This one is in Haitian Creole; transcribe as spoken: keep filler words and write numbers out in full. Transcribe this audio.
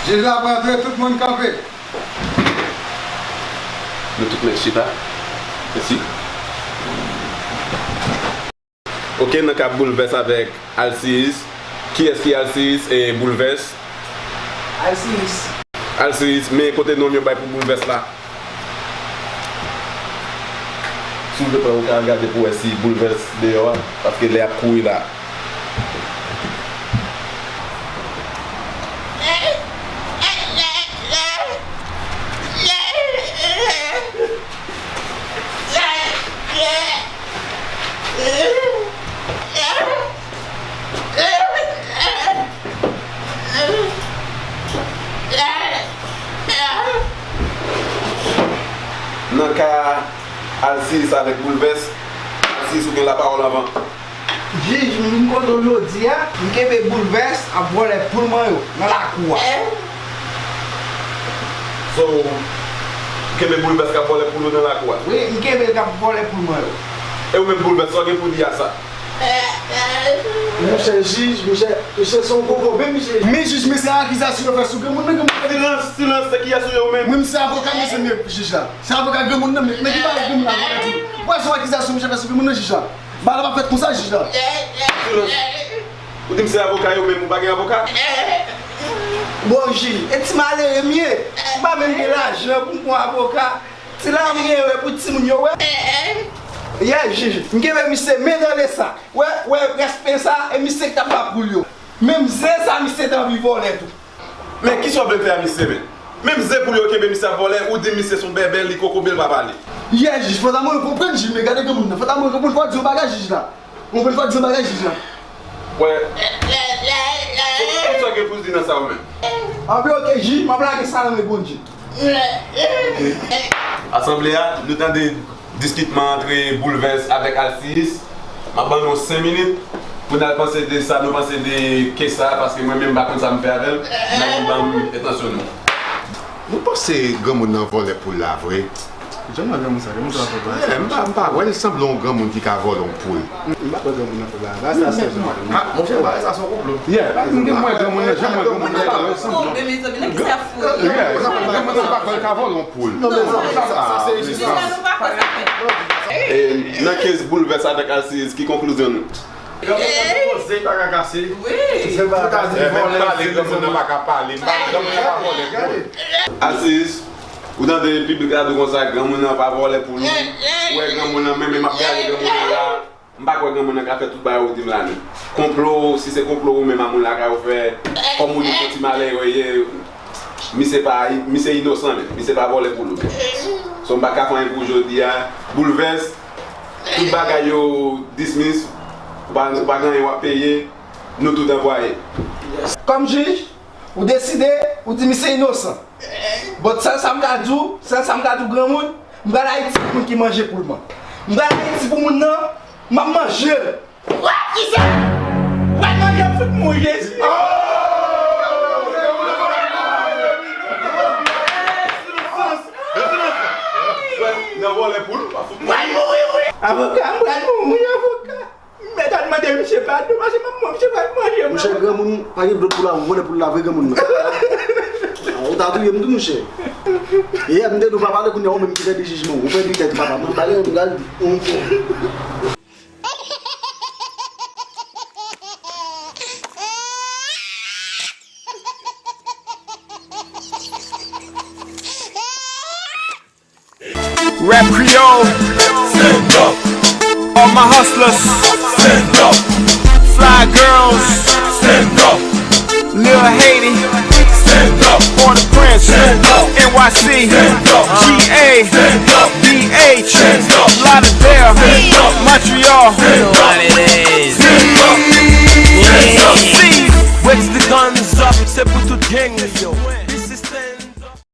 Jij la pral antre, tout moun kanpe. Nou tout mèt chita. Mèsi. Ok, nan ka Boulvès avèk Alsiris. Kiyès ki Alsiris e Boulvès? Alsiris. Alsiris, men kote non yo bay pou Boulvès la. Silvouplè, ou ka gade pou wè si Boulvès deyò a, paske lè y ap kouri la. Nan ka Alsiris avèk Boulvès, Alsiris, ou gen lapawòl anvan. Jij, m vin kote w jodi a, m kenbe Boulvès ap vòlè poul mwen yo nan lakou a. So, ou kenbe Boulvès k ap vòlè poul ou nan lakou a? Wi, m kenbe l k ap vòlè poul mwen yo. E ou menm Boulvès, sa w gen pou di a sa? Monchè jij, monchè, monchè se yon gwo gobe, mesye. Men jij, men se akizasyon yo fè sou granmoun nan, granmoun nan. Silans, silans, se kiyès ou ye ou menm? Mwen, m se avoka, mezanmi, jij la. Se avoka granmoun nan, men, men ki bagay granmoun nan vòlè tou? Wè, se yon akizasyon misye fè sou granmoun nan, jij la. Bagay la pa fèt konsa, jij la. Silans. Ou di m se avoka yo, men ou pa gen avoka? Bon, jij, e ti malere m ye. M pa menm gen lajan pou m pran avoka. Ti la m gen yo e pou timoun yo, wè. Yè, jij, m kenbe misye men nan le sa. Wè, wè, rès pen sa, e misye ki t ap ba poul yo. Menm zen sa, misye te anvi vòlè tou. Men kisa w vle fè a misye, men? Menm zen poul yo kenbe misye ap vòlè, ou di misye se yon bèbè, li kokobe, l pa pale. Yè, jij, fò ta mwen konprann, jij, men gade granmoun nan. Fò ta mwen konprann, fò di yon bagay, jij la. Ou konprann, fò di yon bagay, jij la. Wè. Kisa w gen pou di nan sa ou menm? Anben, ok, jij, m ap lage sa nan men Bondye. Asanble a, nou tande diskitman antre Boulvès avèk Alsiris. M ap ban nou senk minit pou n al panse de sa nou panse de ke sa, paske mwen menm m pa konn sa m fè avè l. N a vin ban m entansyon nou. Nou panse granmoun nan vòlè poul la vre? Jan nan granmoun sa, granmoun sa fè bagay sa. M pa, m pa wè l sanble yon granmoun ki ka vòlè yon poul. M pa kwè granmoun nan fè bagay sa, se jan. Ah, monchè, bagay sa se yon konplo. Yeah, m gen mwen granmoun nan, jan mwen granmoun nan, m pa wè l sanble. Konbe, mezanmi, nan ki sa fout? Yeah, granmoun nan pa kwè l ka vòlè yon poul. Non, men sa, sa, sa, se jis sa. E, nan ke Boulvès avèk Alsiris, ki konklizyon nou? Granmoun nan poze pa ka kase. Wi. Se pa ta di vòlè, pale, granmoun nan pa ka pale. M pa, granmoun nan pa vòlè poul. Alsiris, ou tande piblik la di konsa, granmoun nan pa vòlè poul ou. Ou wè granmoun nan, men, men m ap gade granmoun nan la. M pa kwè granmoun nan ka fè tout bagay ou di m la, non. Konplo, si se konplo ou menm a moun lakay ou fè, kòm ou di se ti malere ye, misye pa, misye inosan, men misye pa vòlè poul ou. So, m pa ka fè anyen pou ou jodi a. Boulvès, tout bagay yo dismiss, ou pa, ou pa gen anyen w ap peye, nou tout anplwaye. Kòm jij, ou deside, ou di misye inosan. Bon, sèl sa m ka di w, sèl sa m ka di w, granmoun, m pral Ayiti pou moun ki manje poul mwen. M pral Ayiti pou moun nan, m ap manje l. Wè kisa? W ap manje m fout mouri Jezi. Nan vòlè poul, pa fout mouri. Avoka, m pral mouri, avoka. M mèt al mande misye padon, paske m ap mwen, misye pral manje m. Monchè, granmoun, pa gen dlo pou la, ou vòlè pou la vre granmoun nan. Ou ta touye m tou, monchè. E m te di w pa pale kounye a, ou menm ki pèdi jijman, ou pèdi tèt papa, mwen pale, m pral di. Rap Kreyòl, stand up. All my hustlers, stand up. Fly girls, stand up. Lil Haiti, stand up. Port-au-Prince, stand up. N Y C, stand up. G A, stand up. B H, stand up. Lauderdale, stand up. Montreal, stand up.